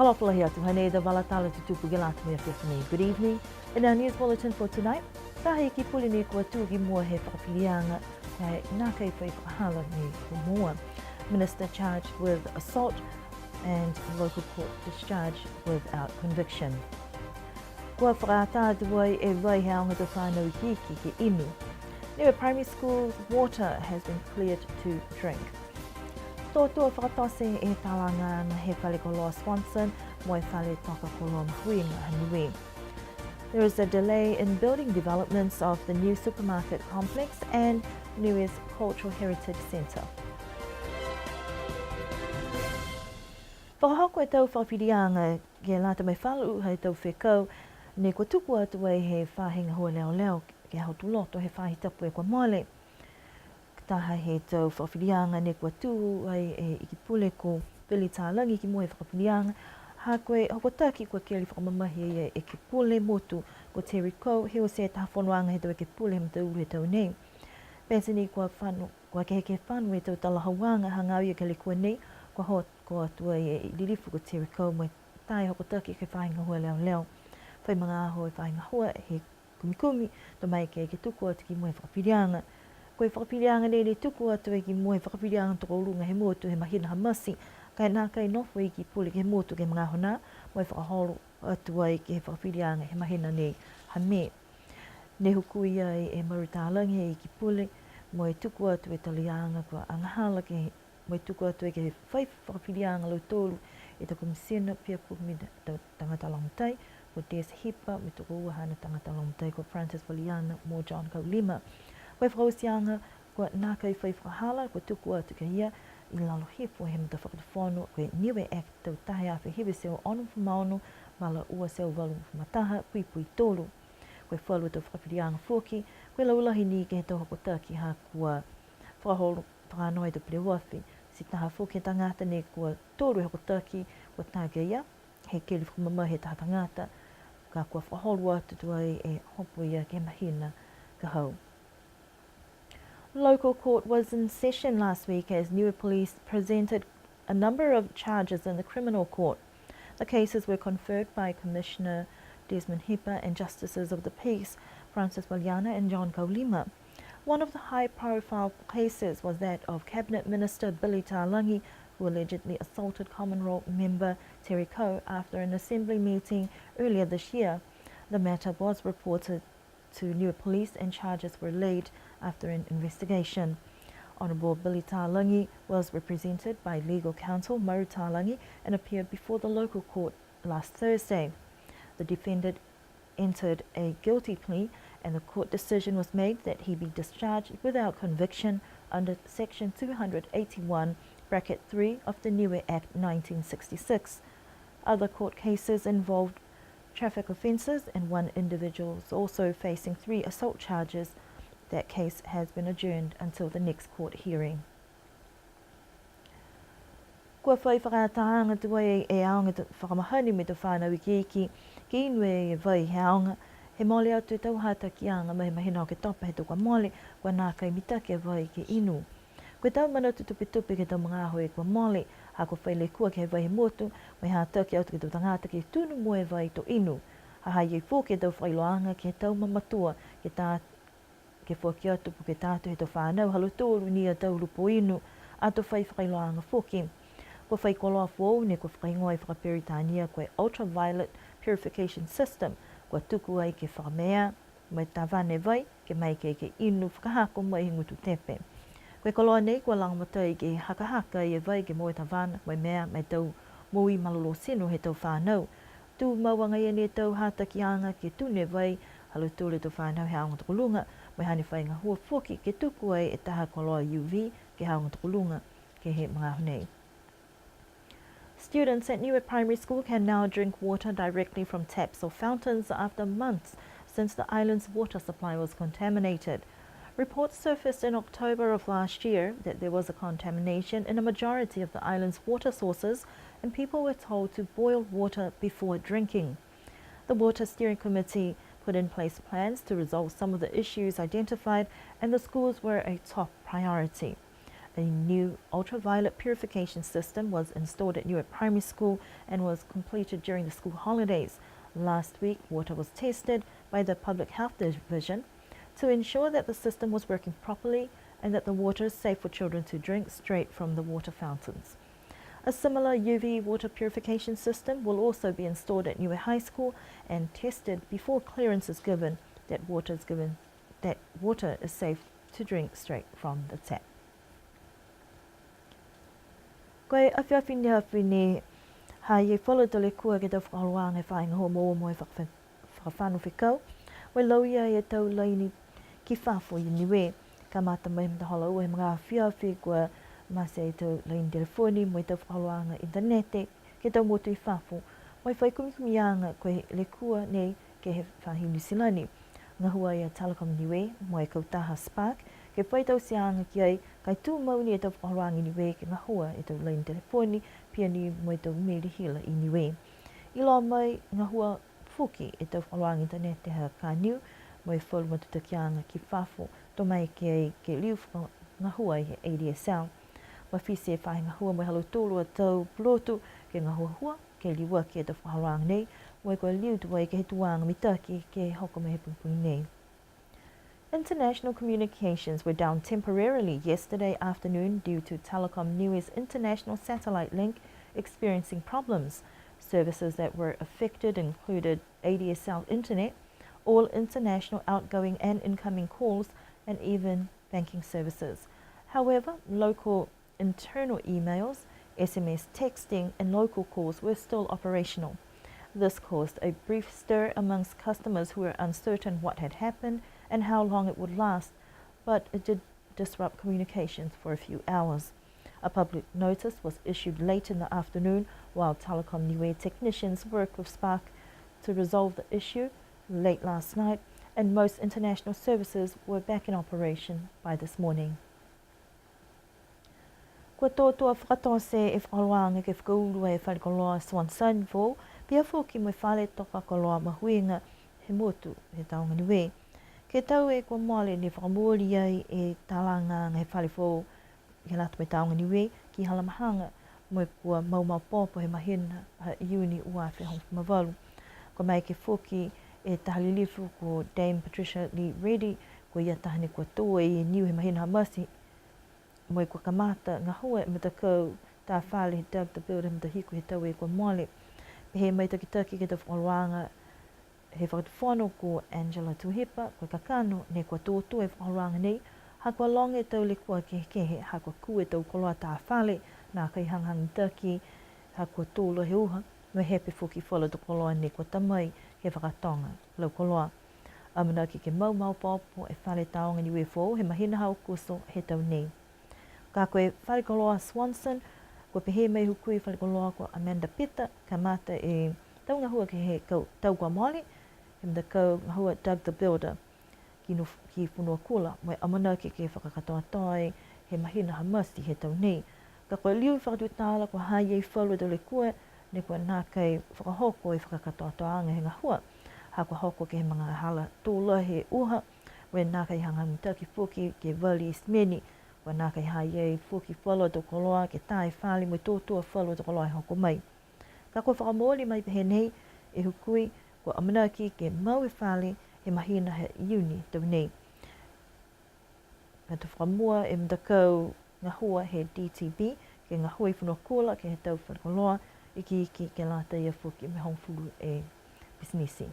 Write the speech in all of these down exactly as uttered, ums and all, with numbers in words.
Fakaalofa lahi atu, hanei e tau vala tala tutupu ke lata mo e afiafi nei. Good evening. In our news bulletin for tonight, taha e Iki Pule ne kua tū ki mua he fakafiliaga, ka e nākai fai fakahala ne kua moua. Minister charged with assault and local court discharged without conviction. Kua fakaatā atu ai e vai he aoga tau fānau ikiiki ke inu. Niue Primary School's water has been cleared to drink. Tō tua fakatote e talagaaga he fale koloa Swanson mo e fale toka koloa mahuiga ha Niue. There is a delay in building developments of the new supermarket complex and Niue's Cultural Heritage Centre. Fakahoko e tau fakafiliaga ke lata mo e falu he tau fekau ne kua tuku atu ai he faahi gahua leoleo ke he Aho Tuloto he faahi tapu kua mole. Taha he tau fakafiliaga ne kua tū ai e Iki Pule ko Billy Talagi ki mua he fakafiliaga, ha ko e hokotaki kua keli fakamamahi e Ekepule Motu ko Terry Coe, he oti e taha fonoaga he tau ekepule he mataulu he tau nei. Pete ni kua fano, kua kehekehe fano e tau talahauaga hagaao ia ke he lekua nei, kua hoko atu ai e Lilifu ko Terry Coe mo e taha e hokotaki ke he faahi gahua leoleo. Fai magaaho e faahi gahua he kumikumi, to maeke ke tuku atu ki mua he fakafiliaga. Ko e fakafiliaga nei ne tuku atu ai ki mua he fakafiliaga tokoluga he motu he mahina ha Mati, ka e nākai nofo e Iki Pule ke he motu ke he magaaho nā, mo e fakaholo atu ai ke he fakafiliaga he mahina nei ha Me. Ne hukui ai e Maru Talagi he Iki Pule, mo e tuku atu e taliaga kua agahala ke he Mo e tuku atu ai ke he fai fakafiliaga lautolu e tau Komisina, pihia foki mo e tau tagata lagomatai, ko Des Hipa, mo e tokoua haana tagata lagomatai ko Francis Valiana mo John Kaulima. Ko e fakaotiaga, kua nākai fai fakahala, kua tuku atu ki a ia, i lalo hifo he matafakatufono, ko e Niue Act tau taha e afe hiva e teau onogofulu ma ono, vala ua e teau valugofulu ma taha, puipui tolu. Ko e falu tau fakafiliaga foki, ko e laulahi ni ke he tau hokotaki ha kua fakaholo fakanoa e tau peleoafi. Ti taha foki e tagata ne kua tolu e hokotaki, kua tā ki a ia, he keli fakamamahi he taha tagata, ka kua fakaholo atu tuai e hopo ia ke he mahina ka hau. Local court was in session last week as Niue Police presented a number of charges in the criminal court. The cases were conferred by Commissioner Desmond Hipa and Justices of the Peace, Francis Valiana and John Kaulima. One of the high-profile cases was that of Cabinet Minister Billy Talagi, who allegedly assaulted Common Roll member Terry Coe after an assembly meeting earlier this year. The matter was reported to Niue Police and charges were laid after an investigation. Honourable Billy Talagi was represented by legal counsel Maru Talagi and appeared before the local court last Thursday. The defendant entered a guilty plea and the court decision was made that he be discharged without conviction under Section two hundred eighty-one, bracket three of the Niue Act nineteen sixty-six. Other court cases involved traffic offences and one individual is also facing three assault charges. That case has been adjourned until the next court hearing. Kua fai fakaataaga tuai e aoga fakamahani mo e tau fanau ikiiki ke inu e vai he aoga, he mole atu e tau hatakiaga mai he mahina Oketopa he tau kua mole, kua nākai mitaki e vai ke inu. Ko e tau manatu tupetupe ke he tau magaaho kua mole, ha kua fai lekua ke he vai he motu, mo e hataki atu ke he tau tagata ke tunu mua e vai to inu. Ha ha i ai foki e tau fakailoaga ke he tau mamatua, ke ta ke foaki atu po ke ta atu he tau fanau ha lautolu ni a tau lupo inu, ato fai fakailoaga foki. Kua fai koloa foou ne kua fakahigoa e fakaperitania ko e ultraviolet purification system, kua tuku ai ke fakamea mo e tavana e vai, ke maeke ke inu fakahako mai he gutu tepe. Ko e koloa nei kua lagomatai ke hakahaka e vai ke moua e tavana mo e mea mo e tau moui malolō tino he tau fanau. Tumau agaia ni e tau hatakiaga ke tunu e vai ha lautolu e tau fanau he aoga tokoluga, mo e hane fai gahua foki ke tuku ai e taha koloa U V ke he aoga tokoluga ke he magaaho nei. Students at Niue Primary School can now drink water directly from taps or fountains after months since the island's water supply was contaminated. Reports surfaced in October of last year that there was a contamination in a majority of the island's water sources and people were told to boil water before drinking. The Water Steering Committee put in place plans to resolve some of the issues identified and the schools were a top priority. A new ultraviolet purification system was installed at Niue Primary School and was completed during the school holidays. Last week, water was tested by the Public Health Division to ensure that the system was working properly and that the water is safe for children to drink straight from the water fountains. A similar U V water purification system will also be installed at Niue High School and tested before clearance is given that water is given, that water is safe to drink straight from the tap. Ko e afiafi ne afi nei, ha i ai falu a tau lekua ke he tau fakaholoaga he faahi gahua mo e fakafa-, fakafano fekau. Mo e lauia e tau laini ki fafo i Niue. Kamata mai he matahola ua he magaaho afiafi kua mate e tau laini telefoni mo e tau fakaholoaga initanete ke he tau motu i fafo. Mo e fai kumikumiaga ko e lekua nei ke he faahi Niu Silani. Gahua a Telecom Niue mo e kautaha Spark ke fai tauteaga ki ai, ka e tumau ni e tau fakaholoaga i Niue ke gahua e tau laini telefoni, pihia ni mo e tau meli hila i Niue. Iloa mai gahua foki e tau fakaholoaga initanete ha Kaniu, mo e falu matutakiaga ki fafo, to maeke ai ke liu fakagahua he A D S L. Mafiti e faahi gahua mo e ha lautolu a tau pulotu ke gahuahua ke liuaki e tau fakaholoaga nei, mo e kua liu tuai ke he tuaga mitaki ke hoko mai he pogipogi nei. International communications were down temporarily yesterday afternoon due to Telecom Niue's international satellite link experiencing problems. Services that were affected included A D S L internet, all international outgoing and incoming calls, and even banking services. However, local internal emails, S M S texting, and local calls were still operational. This caused a brief stir amongst customers who were uncertain what had happened and how long it would last, but it did disrupt communications for a few hours. A public notice was issued late in the afternoon while Telecom Niue technicians worked with Spark to resolve the issue late last night, and most international services were back in operation by this morning. Kua tō tua fakatote e fakaholoaga ke fakaulu e fale koloa Swanson foou, pihia foki mo e fale toka koloa mahuiga he motu he Tāoga Niue. Ke he tau e kua mole ne fakamooli ai e talagaaga he fale foou ke lata mo e Tāoga Niue ki Halamahaga, mo e kua mau maopoopo he mahina ha Iuni ua afe hogofulu ma valu. Kua maeke foki e taha lilifu ko Dame Patricia Lee Reddy, ko ia taha ne kua tō e niu he mahina ha Mati, mo e kua kamata gahua e matakau tā fale he Doug the Builder he matahiku he tau e kua mole. Pehē mai e takitaki ke he tau fakaholoaga he fakatufono ko Angela Tuhipa, ko e kakano ne kua tō tua e fakaholoaga nei, ha kua loga e tau lekua kehekehe, ha kua kū e tau koloa tā fale, nākai hagahaga mitaki, ha kua tō lahi e uha, mo e hepe foki falu a tau koloa ne kua ta mai he fakatoga lau koloa. Amanaki ke mau maopoopo e fale Tāoga Niue foou he mahina ha Aokuso he tau nei. Ka ko e fale koloa Swanson, kua pehē mai e hukui fale koloa ko Amanda Pita, kamata e tau gahua ke he kau, tau kua mole, he matakau gahua Doug the Builder ki no, ki Fonuakula, mo e amanaki ke fakakatoatoa ai he mahina ha Mati he tau nei. Ka kua liu fakatutala kua ha i ai falu a tau lekua ne kua nākai fakahoko e fakakatoatoaaga he gahua. Ha kua hoko ke he magahala tō lahi e uha, mo e nākai hagahaga mitaki foki ke vali e simeni, kua nākai ha i ai foki falu a tau koloa ke tā e fale mo e tō tua falu a tau koloa he hoko mai. Ka kua fakamooli mai pehē nei e hukui, kua amanaki ke mau e fale he mahina ha Iuni tau nei. Ka to fakamua e matakau gahua he D T B, ke gahua i Fonuakula ke he tau fale koloa, ikiiki ke lata ia foki mo e hogofulu e pisinisi.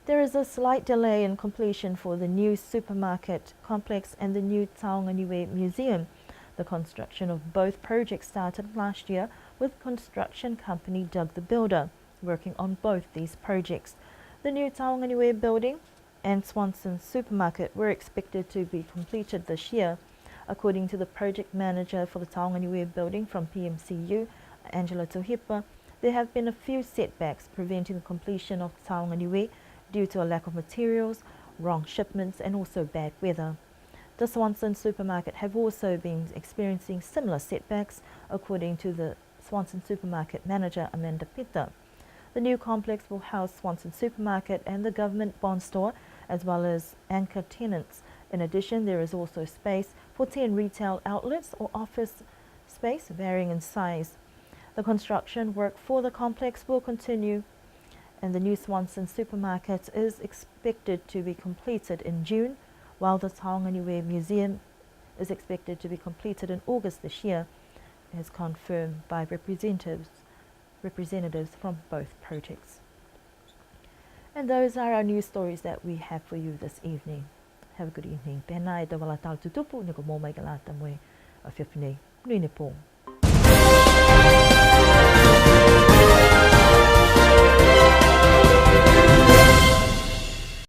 There is a slight delay in completion for the new supermarket complex and the new Taonga Niue Museum. The construction of both projects started last year, with construction company Doug the Builder working on both these projects. The new Taonga Niue building and Swanson Supermarket were expected to be completed this year. According to the project manager for the Taonga Niue building from P M C U, Angela Tuhipa, there have been a few setbacks preventing the completion of the Taonga Niue due to a lack of materials, wrong shipments, and also bad weather. The Swanson Supermarket have also been experiencing similar setbacks, according to the Swanson Supermarket manager Amanda Pita. The new complex will house Swanson Supermarket and the government bond store, as well as anchor tenants In addition, there is also space for ten retail outlets or office space, varying in size. The construction work for the complex will continue, and the new Swanson supermarket is expected to be completed in June, while the Taoga Niue Museum is expected to be completed in August this year, as confirmed by representatives, representatives from both projects. And those are our news stories that we have for you this evening. Have a good evening. Pehē nā e tau vala tala tutupu ne kua moua mai ke lata mo e afiafi nei. Monuina e pō.